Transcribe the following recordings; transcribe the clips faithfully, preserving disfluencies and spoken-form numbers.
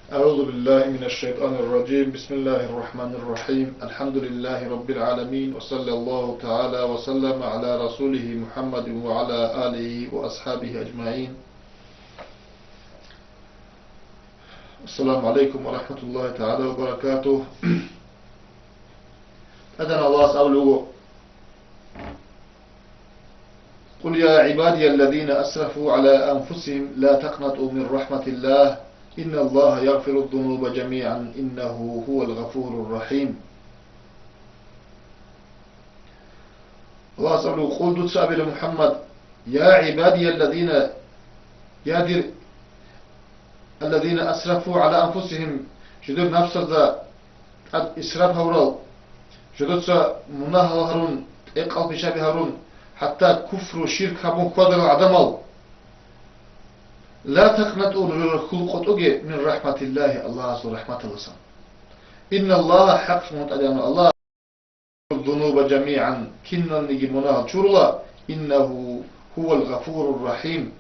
أعوذ بالله من الشيطان الرجيم. بسم الله الرحمن الرحيم. الحمد لله رب العالمين، وصلى الله تعالى وسلم على رسوله محمد وعلى آله وأصحابه أجمعين. السلام عليكم ورحمة الله تعالى وبركاته. ТӀадегӀан Аллагьас абулеб буго: قل يا عبادي الذين أسرفوا على أنفسهم لا تقنطوا من رحمة الله إن الله يغفر الذنوب جميعا إنه هو الغفور الرحيم. Аллагьас абулеб: «Къул», дуца абила, МухӀаммад, «يا عبادي الذين», я дир, «الذين أسرفوا على أنفسهم», жидер напсазда тӀад исраф гьавурал, жидеца мунагьал гьарун, тӀекъал пишаби гьарун, хӀатта куфру, ширк гьабун хьвадарал гӀадамал, «لا تقنطوا», нужер хьул къотӀуге, «من رحمة الله», Аллагьасул рахӀматалдасан. «إن الله», хӀакълъун ТӀадегӀанав Аллагь, «يغفر الذنوب جميعا», киналниги мунагьал чурула, «إنه هو الغفور الرحيم»,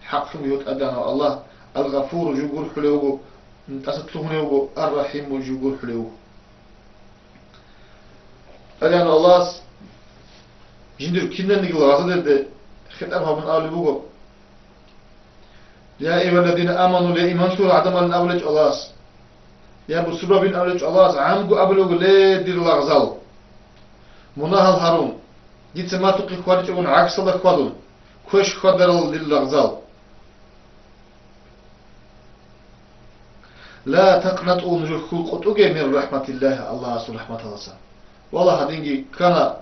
хӀакълъун гьев ТӀадегӀанав Аллагь, Ал-Гъафур жугурхӀулев вуго, тӀаса лъугьунев вуго, Ар-Рахим жугурхӀулев вуго. ТӀадегӀанав Аллагьас жиндир киналнигила гъазадерде хитӀаб гьабун абулеб буго: «يا أيها الذين آمنوا», я иман лъурал гӀадамалин абулеб Аллагьас, я бусурбабин абулеб Аллагьас гӀамго абулеб буго: «Ле, дир лагъзал, мунагьал гьарун, дица малъухъе хьвадичӀогун гӀаксалда хьвадун, квеш хьвадарал дир лагъзал». «لا تقنطوا», нужер хьул къотӀуге, «من رحمة الله», Аллагьасул рахӀматалдаса. Вала, гьадинги ккана,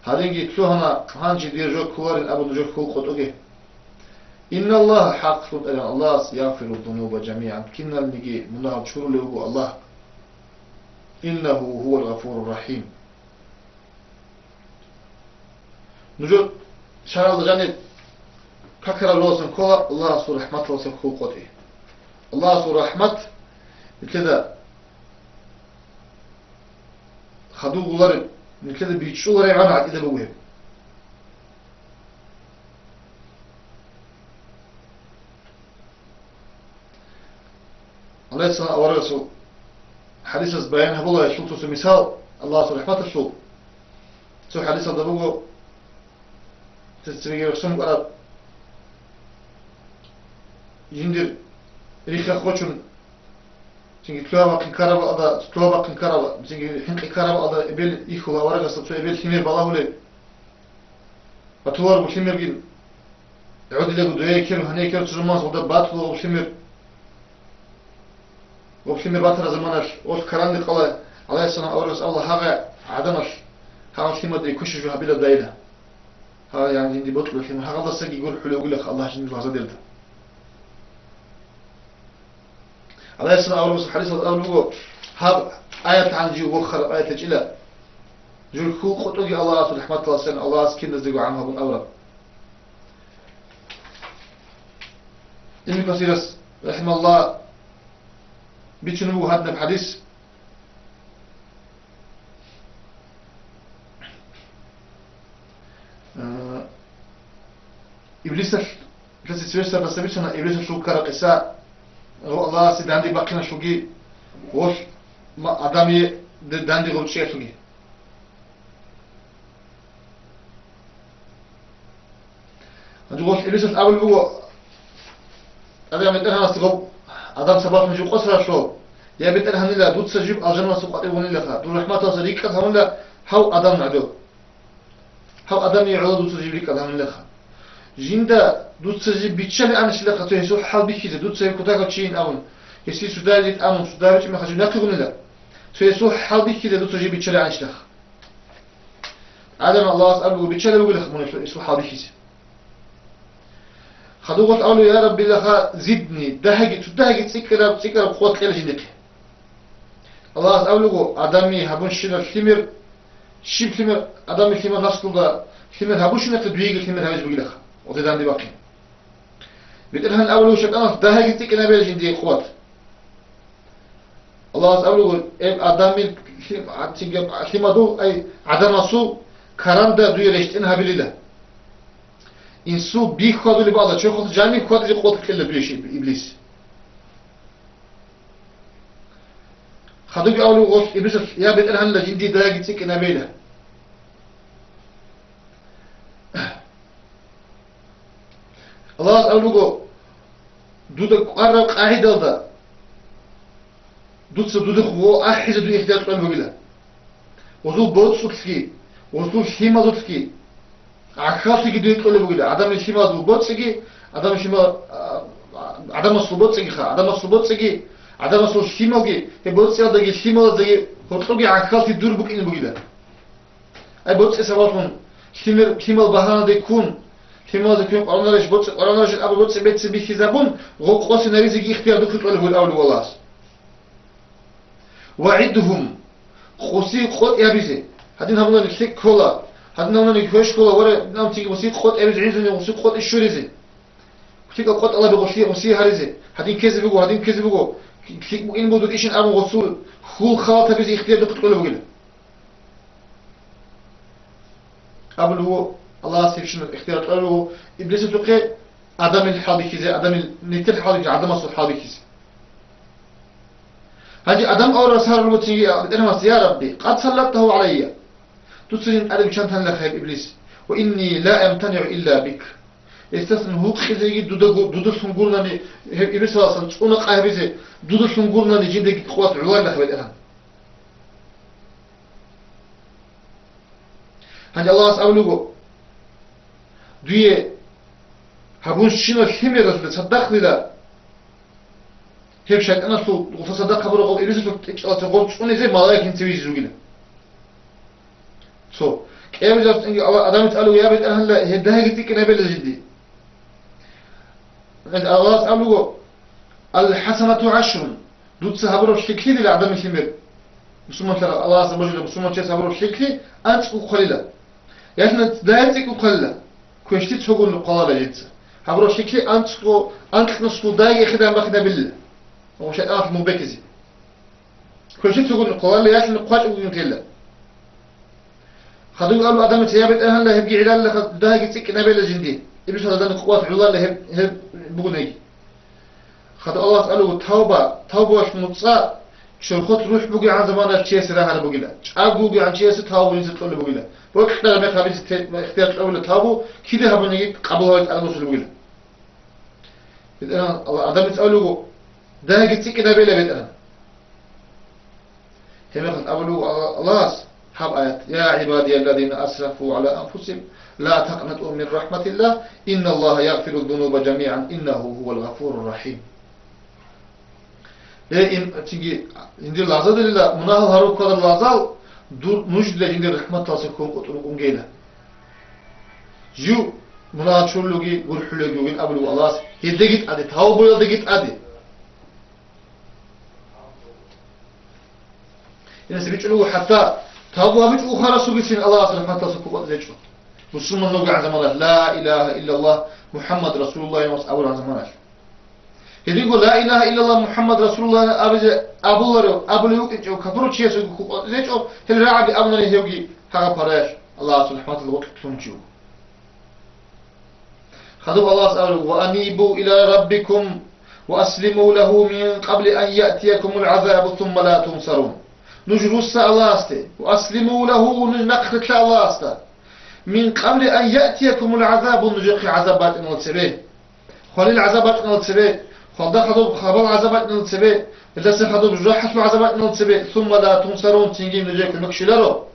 гьадинги лъугьана, гьанже дир жо кколарин абун нужер хьул къотӀуге. «إن الله», хӀакълъун ТӀадегӀан Аллагьас, «يغفر الذنوب جميعا», киналниги мунагьал чурулев вуго Аллагь. «إنه هو الغفور الرحيم». Нужер шаргӀалда жаниб какараб жоялдасан ккола Аллагьасул рахӀматалдаса хьул къотӀи. Аллагьасул рахӀмат нилъеда хадув гъолареб, нилъеда бичӀчӀулареб гӀан гӀатӀида буго гьеб. Аллагьасул аварагасул хӀадисаз баян гьабула гьелъул цо-цо мисал Аллагьасул рахӀматалъул. Цо хӀадисалда буго, цо-цо цебеги рехсон кӀвараб, жиндир рихха хочун, цинги лъугьа-бахъин ккараб алда, лъугьа-бахъин ккараб, цинги хӀинкъи ккараб алда эбел йихьула аварагасда цо эбел лъимер балагьулеб. Батуларго лъимергин, гӀодилаго дуе ккер, гьане ккер цо заманалъ гъода батула гъоб лъимер. Гъоб лъимер батараб заманалъ, гъолъ каранде къала, гӀалайгьиссалам аварагас абула гьагъа гӀадамалъ, гьагъал лъимаде квешаб жо гьабилеб дайила. Гьагъа, яни, жинди бокьулеб лъимер, гьагъалдасаги гурхӀулев вугилаха Аллагь жиндир лагъзадерда. ГӀалайгьиссалам аварагасул хӀадисалда абулеб буго, гьаб аят гьанже вохараб аят гьечӀила. Жур хьул къотӀуге Аллагьасул рахӀматалдасан, Аллагьас киназдего гӀам гьабун абураб. Ибн Касирас, рахӀимагьуллагь, бичун буго гьадинаб хӀадис. Э, Иблисалъ, Иблисалъ цевесдаса бицана, Иблисалъул ккараб къиса, гъо Аллагьасе данде бахъиналъулги, гъолъ ма-, Адамие данде гъоркьиялъулги. Гьанже гъолъ Иблисалъ абулеб буго, ТӀадегӀан БетӀергьанасда гъоб Адам сабаблъун жив къосаралъул, я БетӀергьанила, дуца жиб алжаналъул къватӀиб гьунилаха, дур рахӀматалдаса рикӀкӀад гьавунила гьав Адам гӀодов. Гьав Адамие гӀоло дуца жиб рикӀкӀад гьавунилаха. Жинда дуца жиб биччалеб гӀанищилаха цо гьесул хӀал бихьизе, дуца гьев кутакав чийин абун, гьесие цо дагьаб тӀамун, цо дагьаб гьечӀеб мехалъ жив нахъе гьунила. Цо гьесул хӀал бихьизе дуца жиб биччалеб гӀанищилаха. Адам Аллагьас абулеб буго, биччалеб бугелаха мун гьесул хӀал бихьизе. Хадуб гъолъ абулеб, я Рабби, лаха зидни, дагьаги, цо дагьаги цӀикӀкӀараб, цӀикӀкӀараб къуват кьела жиндихъе. Аллагьас абулеб буго, Адамие гьабунщинаб лъимер, щиб лъимер, Адамил лъимер наслуялда лъимер гьабунщинахъе дуеги лъимер гьабизе бугилаха, гъоде данде бахъин. БетӀергьан абулеб буго шайтӀаналъ, дагьаги цӀикӀкӀинабе жиндие къуват. Аллагьас абулеб буго, эб Адамил лъим-, а, цинги лъимадул, ай, гӀадамасул каранда дуе рещтӀин гьабилила. Инсул би хьвадулеб бакӀалда, чорхолъ жами хьвадизе къотӀ кьела дуе, иб-, иблис. Хадуб авлу гъолъ Иблисалъ: «Я БетӀергьанила, жинди даяги цӀикӀкӀинабейила». Аллагьас абулуго: «Дуда кӀвараб къагӀидалда дуца дудехъ вуго ахӀизе дуе ихтияр кьолеб бугила. Гъозул боцӀулъги, гъозул лъималулъги гӀахьаллъиги дуе кьолеб бугила. Адамил лъималазул боцӀиги, адам лъимал, а, а, адамасул боцӀигиха, адамасул боцӀиги, адамасул лъималги, гьеб боцӀиялдаги лъималаздаги гьоркьоги гӀахьаллъи дур букӀине бугила». Ай, боцӀи сабаблъун, лъимер-, лъимал багьанаде ккун, лъималазе квен къварунарищ, боцӀи къварунарищ абун боцӀи беци бихьизабун, гъо къосинаризеги ихтияр духъе кьолеб гьур авлу валас. «ВагӀидгьум», къоси къотӀи гьабизе. Гьадин гьабунани лъикӀ ккола, гьадин гьабунани квеш ккола, вара, наб цинги къоси къотӀи гьабизе, гӀинзани къоси къотӀи щуризе. ЛъикӀал къотӀалаби гъоси, гъоси гьаризе. Гьадин ккезе буго, гьадин ккезе буго. ЛъикӀ букӀин буго дур ишин абун гъосул хьул халатабизе ихтияр духъе кьолеб бугила. Абулев вуго, Аллагьас гьебщинаб ихтияр кьолев вуго Иблисасухъе адамил хӀал бихьизе, адамил нилъер хӀал бихьизе, адамасул хӀал бихьизе. Гьанже адам аварагас гьарулев вуго цинги БетӀергьанасда: «Я Рабби, къад саллаттагьу гӀалайя». Дуца жин тӀаде биччанила гьеб Иблис. «Ва инни ла амтаниъу илла бик». Гьесдасан гьукъизеги дудаго, дудалъун гурнани, гьеб Иблисаласан цӀуна къагьабизе, дудалъун гурнани жиндаги къуват гӀоларила, БетӀергьан. Гьанже Аллагьас абулего: «Дуе гьабунщинал лъимералъе цадахълъила, гьеб шайтӀаналъул гъоса цадахъ гьабураб гъоб Иблисалъул тӀечӀалаца гъоб цӀунизе малаикин цеве вижизе ругила». Цо. КӀиабилеб жал цӀинги Аллагь, Адамица абулего: «Я БетӀергьанла, гьеб дагьаги цӀикӀкӀинабейила жинди». Гьанже Аллагьас абулего: «Ал-хӀасанату гӀашрун». Дуца гьабураб лъикӀлъи дила гӀадамил лъимер. Мусулманлъарав Аллагьас божулеб мусулманчияс гьабураб лъикӀлъи анцӀго хъвалила. Ялъуна дагьа цӀикӀкӀун хъвалила. Квешлъи цогун хъвалила жинца. Гьабураб лъикӀлъи анцӀго, анкьнусго дагьа эхедан бахинабилила. Ва шайтӀаналъ мун бекизе. Квешлъи цогун хъвалила, ялъуна хъвачӀого гьин хъела. Хадув абу Адамица: «Я БетӀергьанла, гьебги гӀираллаха, дагьаги цӀикӀкӀинабейила жинди». Иблисалда данде къуват гӀоларила гьеб, гьеб бугунеги. Хадув Аллагьас абулего: «Тавба, тавбаялъ нуцӀа, чорхолъ рухӀ бугегӀан заманаялъ чиясе рагьараб бугила, чӀаго вугегӀан чиясе тавбу гьениса кьолеб бугила, бокьараб мехалъ гьабизе те-, ихтияр кьабула тавбу, кида гьабуниги къабул гьавизе тӀадаб босулеб бугила». БетӀергьан Аллагь Адамица абулего: «Дагьаги цӀикӀкӀинабейила, БетӀергьан». Гьебмехалъ абулев вуго Аллагьас гьаб аят: «Я гӀибадияллазина асрафу гӀала анфусихим, ла такънату мин рахӀматиллагь, инналлагьа ягъфиру зунуба жамигӀан, иннагьу гьувал гъафурур рахӀим». Гье, ин-, цинги, жиндир лагъзадерила, мунагьал гьарурккалда лагъзал, дур нуж дила жиндир рахӀматалъе ккун къотӀун рукӀунгейила. Жив мунагьал чурулевги, гурхӀулевги вугин абулев вуго Аллагьас, гьелдаги тӀаде, тавбуялдаги тӀаде. Гьениса бичӀчӀулев вуго, хӀатта тавбу гьабичӀого харасулгицин Аллагьас рахӀматалъа ккун къотӀизечӀо. Мусулман вугегӀан заманалъ, ла илагьа иллаллагь, МухӀаммад расулуллагь абураб заманалъ. Гьединго ла илагьа иллаллагь, МухӀаммад расулуллагь абизе абуларев, абулев вукӀинчӀев капурав чиясулги ккун къотӀизечӀо, гьел рагӀаби абунани гьевги гьагъаб параялъ Аллагьас рахӀматалъа вокьулъ лъунчӀев. Хадуб Аллагьас абуна: «Ва анибу иля раббикум ва аслиму лагьу мин къабли ан яътиякумул гӀазабу сумма ла тунсарун». Нуж русса Аллагьасде, ва аслиму лагьу, нуж нахърилълъа Аллагьасда, мин къабли ан яътиякумул гӀазабу, нужехъе гӀазаб бачӀунел цебе. Хвалил гӀазаб бачӀунел цебе, хвалда хадуб хабал гӀазаб бачӀунел цебе, гьелдаса хадуб жужахӀалъул гӀазаб бачӀунел цебе, сумма ла тунсарун, цинги нужее кумек щвеларо.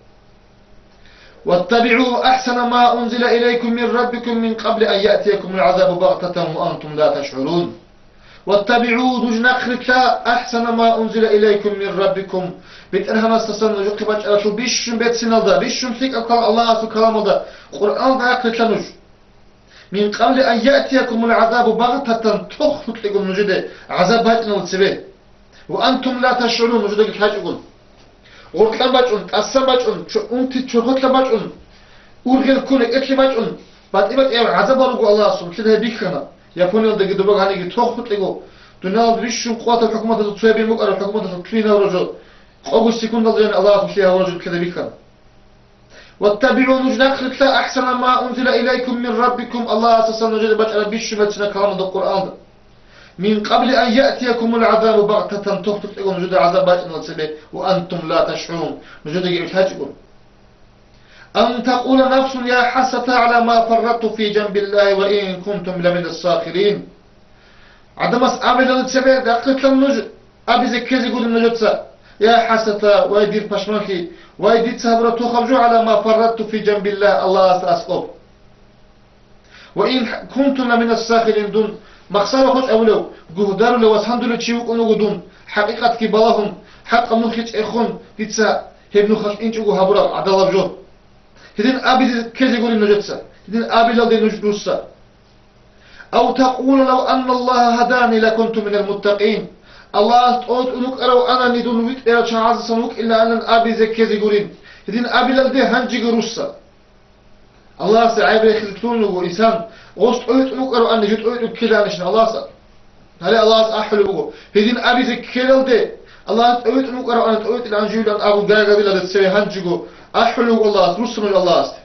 «ВаттабигӀу ахӀсана ма унзила илайкум мин раббикум мин къабли ан яътиякумул гӀазабу багътатан ва антум ла ташгӀурун». «ВаттабигӀу», нуж нахърилълъа, «ахӀсана ма унзила илайкум мин раббикум», БетӀергьанасдасан нужехъе бачӀаралъул бищун берциналда, бищун лъикӀаб ккола Аллагьасул каламалда, Къуръаналда нахърилълъа нуж. «Мин къабли ан яътиякумул гӀазабу багътатан», тохлъукьего нужеде гӀазаб бачӀунел цебе. «Ва антум ла ташгӀурун», нужедаги лъачӀогун. Гъоркьан бачӀун, тӀасан бачӀун, чо-, унти чорхолъан бачӀун, ургъел ккун рекӀелъе бачӀун, батӀи-батӀияб гӀазабал руго Аллагьасул, лъида гьеб бихьана. Япониялдаги доба гьаниги тохлъукьего, дуниялалда бищун къуватаб хӀукуматазул цоябин букӀараб хӀукуматалъул лъугьинал рожо, къого секундалда жаниб Аллагьасул лъугьинал рожо лъида бихьана. «ВаттабигӀу», нуж нахърилълъа, «ахӀсана ма унзила илайкум мин раббикум», Аллагьасдасан нужеде бачӀараб бищун берцинаб каламалда, Къуръаналда. من قبل أن يأتيكم العذاب بغتة, тохтукьего нужеда гӀазаб бачӀиналда цебе, وأنتم لا تشعرون, нужедаги гьеб лъачӀого. أن تقول نفس يا حسرتى على ما فرطت في جنب الله وإن كنت لمن الساخرين. ГӀадамас абилалда цебе рахъалъан нуж абизе ккезе гурин нужеца: «Я хӀасрата, вай дир пашманлъи, вай дица гьабураб тохаб жо, гӀала ма фаррату фи жанбиллагь, Аллагьасда аскӀоб. Ва ин кунту ламинас сахирин, дун махсара хочӀ абулев, гугьдарулев ва сандулев чи вукӀун вуго дун, хӀакъикъатги балагьун, хӀакъаб нухлъи чӀехун, дица гьеб нухалъ инчӀого гьабураб гӀадалаб жо». Гьедин абизе ккезе гурин нужеца, гьедин абилалде нуж русса. أو تقول لو أن الله هداني لكنت من المتقين. Аллагьас тӀотӀун вукӀарав анани дун витӀарав чагӀаздасан вукӀилаанан абизе ккезе гурин. Гьедин абилалде гьанжего русса. Аллагьасда гӀайиб рехизе лъугьун вуго инсан, гъос тӀотӀун вукӀарав ани жо тӀотӀун ккелаанищин Аллагьас. Гьале Аллагьас ахӀулеб буго, гьедин абизе ккелалде, Аллагьас тӀотӀун вукӀарав ани тӀотӀилаан жугьилан абун гайгабилалде цеве гьанжего ахӀулеб буго Аллагьас, руссана Аллагьасде.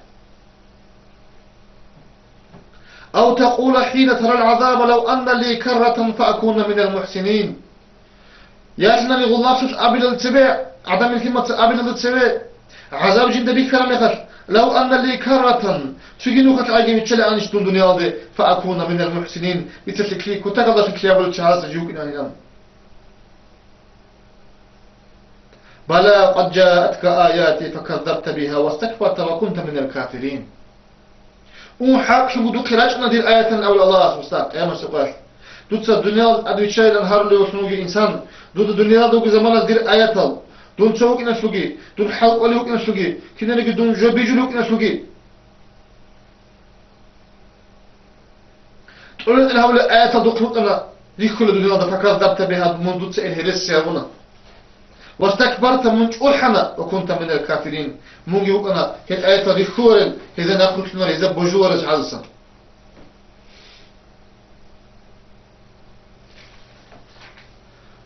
أو تقول حين ترى العذاب لو أن لي كرة فأكون من المحسنين. Ялъунани гъул напсалъ абилал цебе, гӀадамил лъимаца абилалда цебе, гӀазаб жинда бихьараб мехалъ, لو أن لي كرة, цоги нухалъ гӀайги виччалаанищ дун дуниялде, فأكون من المحسنين, дица лъикӀлъи, кутакалда лъикӀлъи гьабулел чагӀаздаса жив вукӀинанилан. بلى قد جاءتك آياتي فكذبت بها واستكبرت وكنت من الكافرين. Ун, хӀакълъун буго духъе рачӀуна дир аятал, абула Аллагьас, мустахӀ, къиямасеб къоялъ. Дуца дуниялалда тӀадвиччайилан гьарулев вугев инсан, дуда дуниялалда вугеб заманалъ дир аятал, дун цо вукӀиналъулги, дун хӀал кӀолев вукӀиналъулги, кинариги дун жо бижулев вукӀиналъулги. ТӀоритӀел гьабулеб аятал духъ букӀана рихьулел дуниялда, факаззабта бигьа, мун дуца гьел гьереси гьабуна. Вастакбарта, мун чӀухӀана, ва кунта минал кафирин, мунги вукӀана гьел аятал рихьуларел, гьезда нахърулъунарел, гьезда божуларел чагӀаздасан.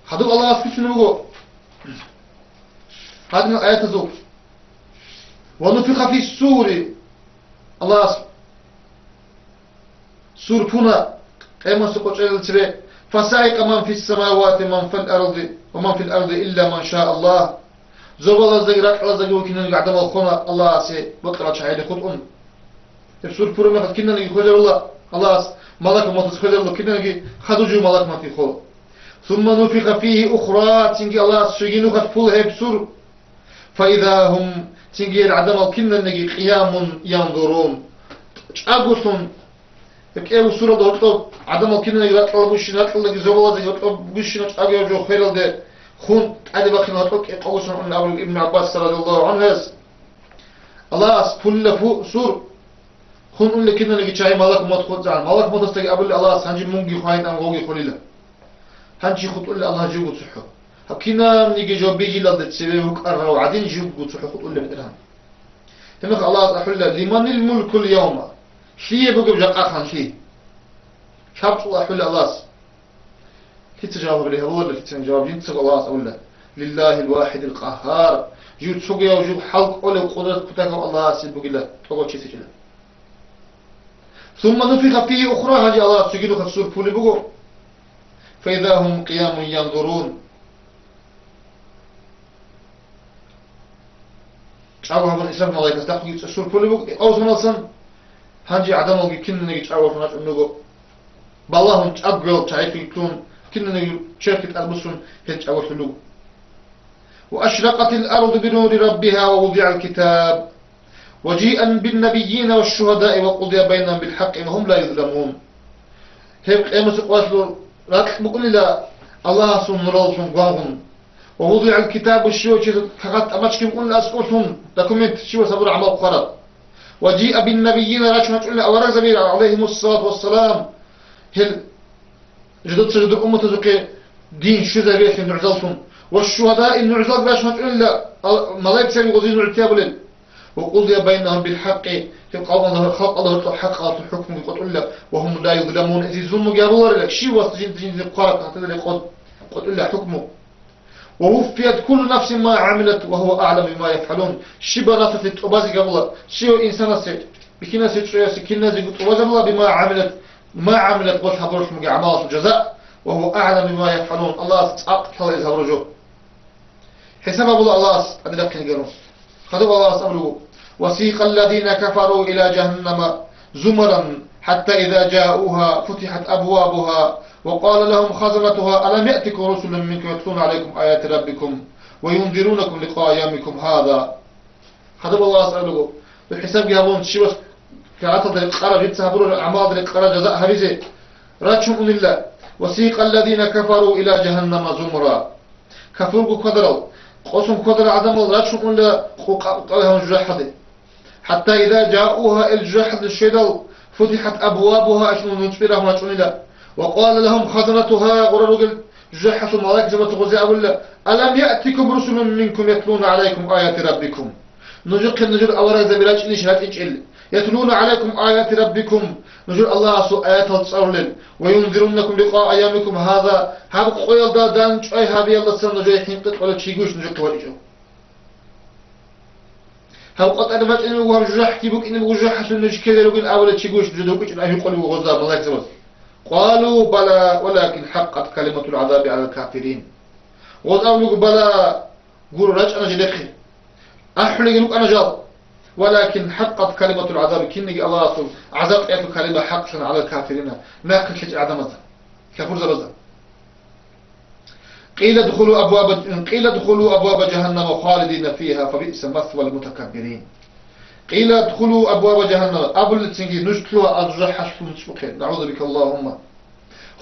Гьадуб Аллагьас бицунеб буго гьадинал аятазул: «Ва нуфиха фиссури», Аллагьас сур пуна къиямасеб къо чӀезаб цебе, «ФасагӀикъа ман фиссамавати ва ман фил арди, ва ман фил арди илла ман ша Аллагь». Зобалаздаги ракьалаздаги вукӀинанги гӀадамал хвана Аллагьасе бокьарал чагӀиде хутӀун. Гьеб сур пураб мехалъ кинаниги хвезарула Аллагьас, малакал мавтаз хвезарула, кинаниги хадув жив малакал мавтги хвела. «Сумма нуфиха фигьи ухра», цинги Аллагьас цоги нухалъ пула гьеб сур. «Фаиза гьум», цинги гьел гӀадамал киналниги, «къиямун янзурун», чӀаголъун, гьеб кӀиябго суралда гьоркьоб гӀадамал киналниги ракьалда бугищин, ракьалдаги зобалаздаги гьоркьоб бугищинаб чӀаголъ жо хвералде хун тӀаде бахъин гьоркьоб кӀикъого сон унин абулеб Ибн ГӀаббас радияллагьу гӀанхуяс. Аллагьас пулила пу-, сур, хун унила киналниги чагӀи малакал мавт хутӀизегӀан. Малакал мавтасдаги абулила Аллагьас: «Гьанже мунги хвайин», ан гъоги хвелила. Гьанже хутӀулел Аллагь живго цохӀо. Гьаб кинабниги жо бижилалде цеве вукӀарав гӀадин живго цохӀо хутӀулеб БетӀергьан. Гьебмехалъ Аллагьас ахӀулила: «Лиманил мулкул явма?» Лъие бугеб жакъа ханлъи? ЛъабцӀул ахӀулила Аллагьас. Лъица жаваб гьабулеб гьабуларила, лъицаниги жаваб жинцаго Аллагьас абулила: «Лиллагьил вахӀидил къагьгьар». Жив цогияв, жив хӀал кӀолев, къудрат кутакав Аллагьасе бугила тӀокӀав чи лъечӀила. «Сумма нуфиха фигьи ухра», гьанже Аллагьас цоги нухалъ сур пулеб буго. «Фаиза гьум къиямун янзурун». ЧӀаго гьабун Исрафил малаикас дагьабги сур пулеб буго, къавсаналсан, гьанже гӀадамалги киналниги чӀаголъун рачӀун руго. Балагьун чӀагоял чагӀилъулги ккун, киналниги черхги тӀадбуссун, гьел чӀаголъулел руго. «Ва ашракъатил арду би нури раббигьа ва вудигӀал китаб». «وجيء بالنبيين والشهداء وقضي بينهم بالحق وهم لا يظلمون». Гьеб къиямасеб къоялъул ракь букӀунила Аллагьасул нуралдалъун гвангъун. «ووضع الكتاب», щивав чиясул кагъат тӀамачги букӀунила аскӀовлъун, документ, щивас гьабураб гӀамал хъвараб. «وجيء بالنبيين», рачун рачӀунила аварагзаби, гӀалайгьимуссалату вассалам, гьел жидеца жидер умматазухъе дин щвезабиялъе нугӀзаллъун. «والشهداء», нугӀзалги рачун рачӀунила ал-, малаикзаби гъозие нугӀлъи гьабулел. «وقضي بينهم بالحق», гьеб къавмалда, халкъалда гьоркьоб хӀакъалъул хӀукмуги къотӀулила, «وهم لا يظلمون», гьезие зулмуги гьабуларила, щивасда жинда-жиндие хъвараб тахтаялде къо-, къотӀулила хӀукму. «ووفيت كل نفس ما عملت وهو أعلم بما يفعلون». Щибаб напсалъе тӀубазе гьабула, щивав инсанасе, бихьинасе, чӀвеясе, киназего тӀубазе гьабула, «بما عملت», «ما عملت», гъолъ гьабуралъунги гӀамалалъул жаза, وهو أعلم بما يفعلون. Аллагьас цӀакъ лъала гьез гьабураб жо. ХӀисаб гьабула Аллагьас тӀаде рахъинегӀан. Хадуб Аллагьас абулеб буго: وسيق الذين كفروا إلى جهنم زمرا حتى إذا جاءوها فتحت أبوابها وقال لهم خزنتها ألم يأتكم رسل منكم يتلون عليكم آيات ربكم وينذرونكم لقاء يومكم هذا. Хадуб Аллагьас абулеб буго: хӀисабги гьабун, щивас кагъаталда рекъараб, жинца гьабураб гӀамалалда рекъараб жаза гьабизе рачун унила. وسيق الذين كفروا إلى جهنم زمرا. Капурго квадарал, къосун квадарал гӀадамал рачун унила къукъа-къукъа гьабун жужахӀалде. حتى إذا جاءوها, ил жужахӀалде щведал, فتحت أبوابها, ил нуцӀби рагьун рачӀунила. وقال لهم خزنتها, гъура ругел жужахӀалъул малаикзабаца гъозе абула: ألم يأتكم رسل منكم يتلون عليكم آيات ربكم. Нужехъе нужер аварагзаби рачӀинищ ратӀичӀел? يتلون عليكم آيات ربكم, нужер Аллагьасул аятал цӀалулел, وينذرونكم لقاء يومكم هذا, гьаб къоялда дандчӀвай гьабиялдасан нужее хӀинкъи кьолев чигойищ нужехъе вачӀичӀев? Гьаб къватӀаре бачӀине буго, гьаб жужахӀги букӀине буго, жужахӀалъув нуж ккезе ругин абулев чигойищ нужеда вукӀинчӀин абихъулеб буго гъозда малаикзабаз? قالوا بلى ولكن حقت كلمة العذاب على الكافرين. Гъоз абулеб буго: бала, гуро, рачӀана жидехъе. АхӀулеги рукӀана жал. ولكن حقت كلمة العذاب, кинниги Аллагьасул гӀазаб кьеялъул калима хӀакълъана على الكافرين, нахъе лъечӀел гӀадамазда, капурзабазда. قيل ادخلوا أبواب، قيل ادخلوا أبواب جهنم خالدين فيها فبئس مثوى المتكبرين. قيل ادخلوا أبواب جهنم, абулелцинги нуж лъугьа ал жужахӀалъул муцӀухъе, نعوذ بك اللهم.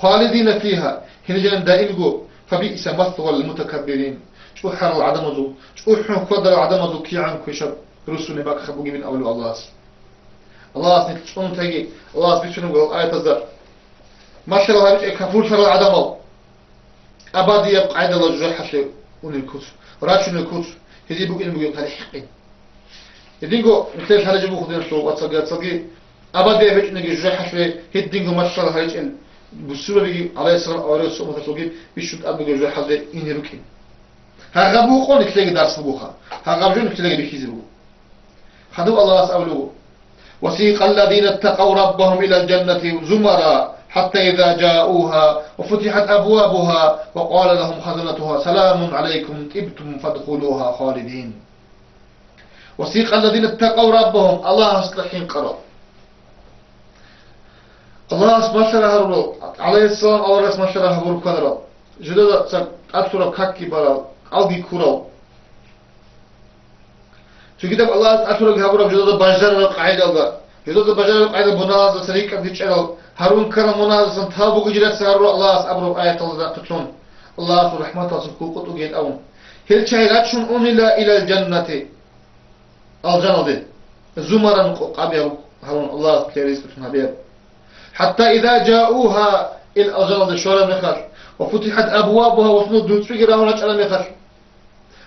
خالدين فيها, гьениб жаниб даимго, فبئس مثوى المتكبرين, чӀухӀарал гӀадамазул, чӀухӀун хьвадарал гӀадамазул кигӀан квешаб руссуни бакӀ бугебин абулеб Аллагьас. Аллагьас нилъ цӀунун теги, Аллагьас бицунеб буго аятазда, малъарал гьабичӀеб капурлъарал гӀадамал абадияб къайдала жужахӀалъе унел куц, рачунел куц, гьезие букӀине бугеб талихӀ хӀикъин. Гьединго нилъер лъалеб жо буго, диналъул вацалги яцалги, абадияб гьечӀониги жужахӀалъе гьединго малъарал гьаричӀел бусурбабиги, гӀалайгьиссалам, аварагасул умматалъулги бищун тӀад бугеб жужахӀалде ине рукӀин. Гьагъаб букӀун нилъееги дарс бугоха. Гьагъаб жо нилъееги бихьизе буго. Хадуб Аллагьас абулеб буго: وسيق الذين اتقوا ربهم إلى الجنة زمرا حتى إذا جاءوها وفتحت أبوابها وقال لهم خزنتها سلام عليكم طبتم فادخلوها خالدين. وسيق الذين اتقوا ربهم, Аллагьасда хӀинкъарал. Аллагьас малъарал гьарурал, гӀалайгьиссалам аварагас малъарал гьабураб квадарал, жидеда цо тӀад лъураб какги барал, кӀалги ккурал. Цогидаб Аллагьас тӀад лъураб гьабураб жидеда бажарараб къагӀидалда, жидеда бажарараб къагӀидал мунагьаздасан рикӀкӀад ричӀчӀарал, гьарун ккарал мунагьаздасан тавбу гьижратса гьарурал Аллагьас абураб аяталда нахъе лъун, Аллагьасул рахӀматалъухъ къотӀугейин абун. Гьел чагӀи рачун унила إلى الجنة, алжаналде, زمرا, къо-, къаб гьабун, гьарун Аллагьас нилъее ризкъи лъун гьабияб. حتى إذا جاءوها, ил алжаналде щвараб мехалъ, وفتحت أبوابها, ва цо нуцӀбиги рагьун рачӀараб мехалъ,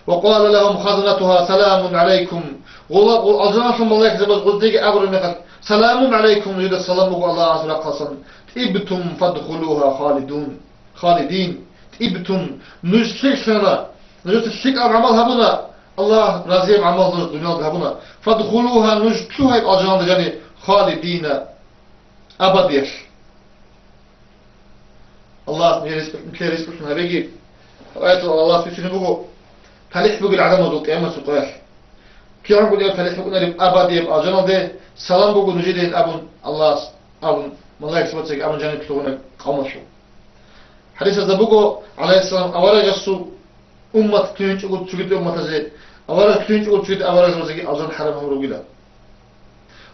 وقال لهم خزنتها سلام عليكم, гъола-, гъо-, алжаналъул малаикзабаз гъоздеги абураб мехалъ, سلام عليكم, нужеда салам буго Аллагьасул рахъалъан, طبتم فادخلوها خالدون, خالدين, طبتم, нуж лъикӀлъана, нужеца лъикӀаб гӀамал гьабуна, Аллагь разияб гӀамал нуж дуниялда гьабуна, فادخلوها, нуж лъугьайб алжаналда жаниб, خالدين, абадиялъ. Аллагьас нилъее ризкъ-, нилъее ризкъи лъун гьабеги. Гьаб аяталда Аллагьас бицунеб буго, талихӀ бугел гӀадамазул къиямасул къоялъ. КигӀан гуниб талихӀ букӀунареб абадияб алжаналде, салам буго нужедейин абун Аллагьас абун, малаикзабацаги абун жаниб лъугьунел къавмалъул. ХӀадисазда буго, гӀалайгьиссалам аварагасул уммат лъугьинчӀого цогидал умматазе, авараг лъугьинчӀого цогидал аварагзабазеги алжан хӀарам гьабураб бугилан.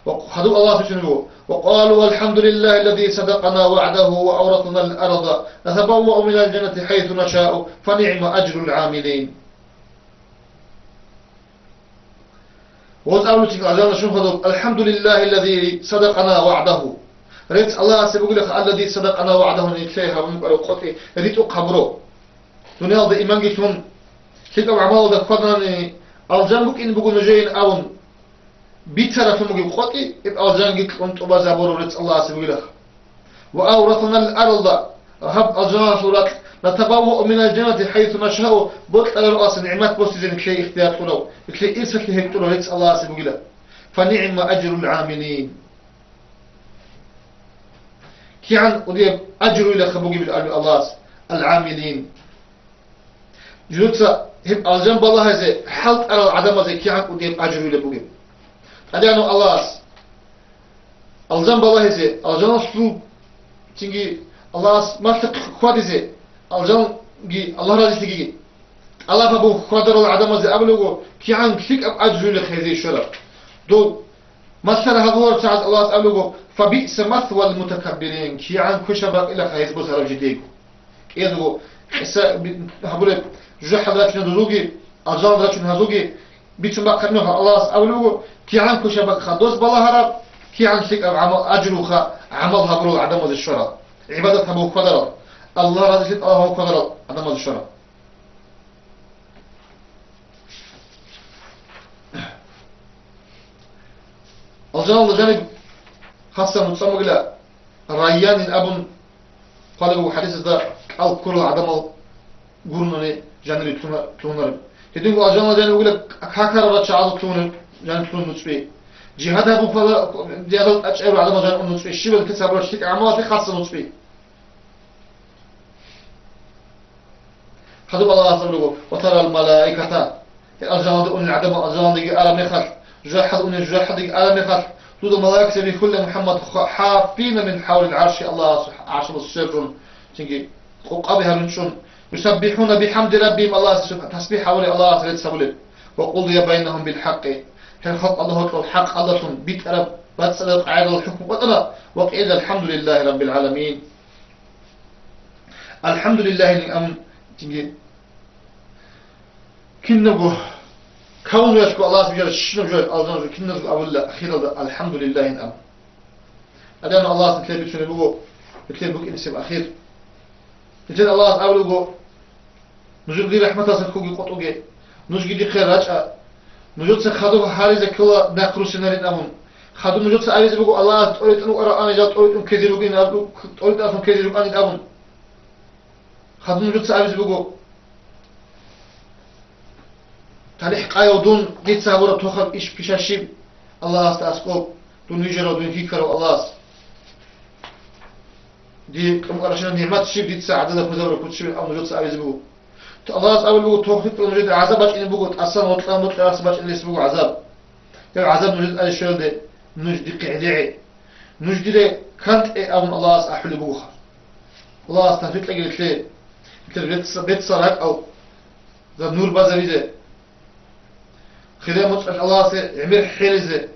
Ва хадуб Аллагьас бицунеб буго: وقالوا الحمد لله الذي صدقنا وعده وأورثنا الأرض نتبوأ من الجنة حيث نشاء فنعم أجر العاملين. Гъоз абулеб буго алжаналда щун хадуб: الحمد لله الذي صدقنا وعده. Рецц Аллагьасе бугилаха, الذي صدقنا وعده, нилъее гьабун букӀараб къотӀи ритӀухъ гьабураб. Дуниялда иманги лъун, лъикӀаб гӀамалалда хьваданани, алжан букӀине буго нужеейин абун бицараблъун бугеб къотӀи, гьеб алжанги кьун тӀубазабураб рецц Аллагьасе бугилаха. وأورثنا الأرض, гьаб алжаналъул ракь, نتبوأ من الجنة حيث نشاء, бокьараб рагӀалдаса нигӀмат босизе нилъее ихтияр кьурав, нилъее ирсалъи гьеб кьурав рецц Аллагьасе бугила. فنعم أجر العاملين. КигӀан кӀудияб ажруйилаха бугеб абу Аллагьас, ал-гӀамилин. Жуца гьеб алжан балагьазе хӀалтӀарал гӀадамазе кигӀан кӀудияб ажруйилаб бугеб. ТӀадегӀанав Аллагьас алжан балагьизе, алжаналъул цинги Аллагьас малъа хьвадизе, алжанги Аллагь разилъиги тӀалаб гьабун хьвадарал гӀадамазе абулего, кигӀан лъикӀаб ажруйилаха гьезие щвараб. Дов малъара гьабуларчагӀаз Аллагьас абулего, «Фабиъса масвал мутакаббирин», кигӀан квешаб бакӀилаха гьез босараб жидейго. КӀиязего къиса би-, гьабуреб, жужахӀалда рачун гьазулги, алжаналда рачун гьазулги бицун бахъараб мехалъ, Аллагьас абулеб буго, кигӀан квешаб бакӀха дос балагьараб, кигӀан лъикӀаб гӀамал, ажруха гӀамал гьабурал гӀадамазе щварал, гӀибадат гьабун хьвадарал, Аллагь разилъи тӀалаб гьабун хьвадарал гӀадамазе щварал. Алжаналда жаниб хасса нуцӀа бугила, Райянин абун хъвалеб буго хӀадисазда, кӀал ккурал гӀадамал гурони жанир лъуна-, лъугьунареб. Гьединго алжаналда жанив вугила какарал рачагӀазул лъугьунеб, жанир лъугьун нуцӀби. Жигьад гьабун хъвала-, жигьадал тӀачӀайрал гӀадамал жанир нуцӀби. Щибал кицаб раш лъикӀ гӀамалалъе хасса нуцӀби. Хадуб Аллагьас абулего, «Ва тарал малаиката». Гьел алжаналда унел гӀадамал алжаналдаги араб мехалъ, жужахӀалда унел жужахӀалдаги араб мехалъ, дуда малаикзаби хьулла, Мухьаммад, ха-, хаффина мин хӀавлил гӀарши, Аллагьас гӀаршалда сверун, цинги къокъаби гьарун чӀун, «юсаббихӀуна бихӀамди раббигьим», Аллагьасе суб-, тасбихӀ гьабулеб, Аллагьасе рецц гьабулеб, «ва къудия байнагьум бил хӀакъи», гьел халкъалда гьоркьоб хӀакъалдалъун битӀараб, бацӀцӀадаб къагӀидалъ хӀукму къотӀана, «ва къила алхӀамдулиллагьи раббил гӀаламин». АлхӀамдулиллагьилин абун, цинги кинабго кавнуялъго Аллагьас бижараб щинаб жо, алжан жо киназго абулила ахиралда, «АлхӀамдулиллагьин» абун. Гьале Аллагьас нилъее бицунеб буго, нилъее букӀинесеб ахир. Нилъеда Аллагьас абулеб буго, нужеда дир рахӀматалдаса ккоги къотӀоге, нужги дихъе рачӀа, нужеца хадуб гьаризе ккола нахъ руссинарин абун. Хадуб нужеца абизе буго, Аллагьас тӀоритӀун вукӀарав ани жал тӀоритӀун ккезе ругин абу-, тӀоритӀаллъун ккезе рукӀанин абун. Хадуб нужеца абизе буго, талихӀ къаяв дун, дица гьабураб тохаб иш пиша щиб Аллагьасда аскӀоб, дун вижарав, дун хьихьарав Аллагьас. Дие кьун къаршина нигӀмат щиб дица гӀадада хвезабураб куц щибин абун нужеца абизе буго. Аллагьас абулеб буго, тохлъи кьун нужеда гӀазаб бачӀине буго, тӀасан гъоркьа-моркьа рахс бачӀинелъ буго гӀазаб. Гьеб гӀазаб нужеда тӀаде щвелалде нуж дихъе гӀедегӀе. Нуж дире кантӀе абун Аллагьас ахӀулеб бугоха. Аллагьас тавфикъ кьеги нилъее, нилъер бецц-, беццал ракӀалда нур базабизе, хире моцӀалъ Аллагьасе гӀемер хӀелизе,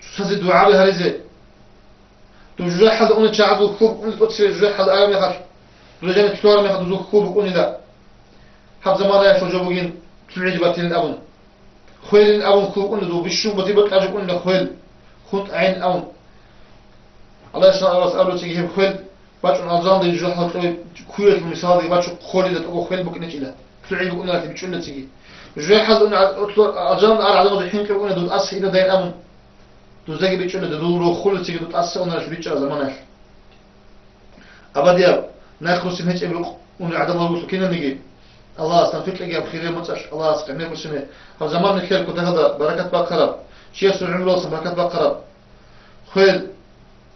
цоцазе дугӀаби гьаризе. Доб жужахӀалда унел чагӀазул хьул букӀунел тӀоцеве жужахӀалда араб мехалъ, дуда жаниб лъугьараб мехалъ дозул хьул букӀунила. Гьаб заманаялъул жо бугин, лъугӀизе батилин абун. Хвелин абун хьул букӀунила, дов бищун боти бокьараб жо букӀунила хвел, хун тӀагӀин абун. Аллагьас абулев чиги гьеб хвел бачӀун алжаналда жужахӀалда кьове куялъул мисалалдаги бачун хвелида тӀокӀаб хвел букӀинчӀила, лъугӀизе букӀунаралъе бичӀчӀулел чиги. ЖужахӀалда унел гӀад-, алжаналда арал гӀадамазул хӀинкъи букӀуна дов тӀаса ида дайин абун. Дуздаги бичӀчӀуна, додул рохулел чиги дов тӀаса унараялъ бичӀчӀараб заманаялъ. Абадияб, нахъ руссин гьечӀеб рукъ унел гӀадамал руго киналниги. Аллагьас тавфикъ кьеги гьаб хире моцӀалъ, Аллагьас къемер бусине. Гьаб заман нилъер кутакалда баракат бахъараб, чиясул гӀумруялдасан баракат бахъараб. Хвел,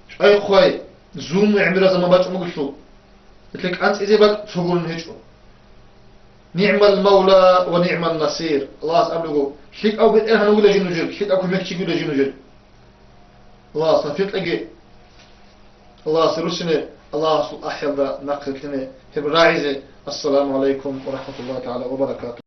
чӀвай-хъвай, зулму гӀемераб заман бачӀун бугелъул, нилъер кӀанцӀизе бакӀ цо гурони гьечӀо. «НигӀмал мавла ва нигӀман насир». Аллагьас абулего, лъикӀав бетӀергьан вугила жив нужер, лъикӀав кумекчи вугила жив нужер. Аллагьас тавфикъ кьеги, Аллагьасе руссине, Аллагьасул ахӀиялда нахърилълъине гьеб рагӀизе. Ассаламу гӀалайкум ва рахӀматуллагьи тагӀала ва баракатугь.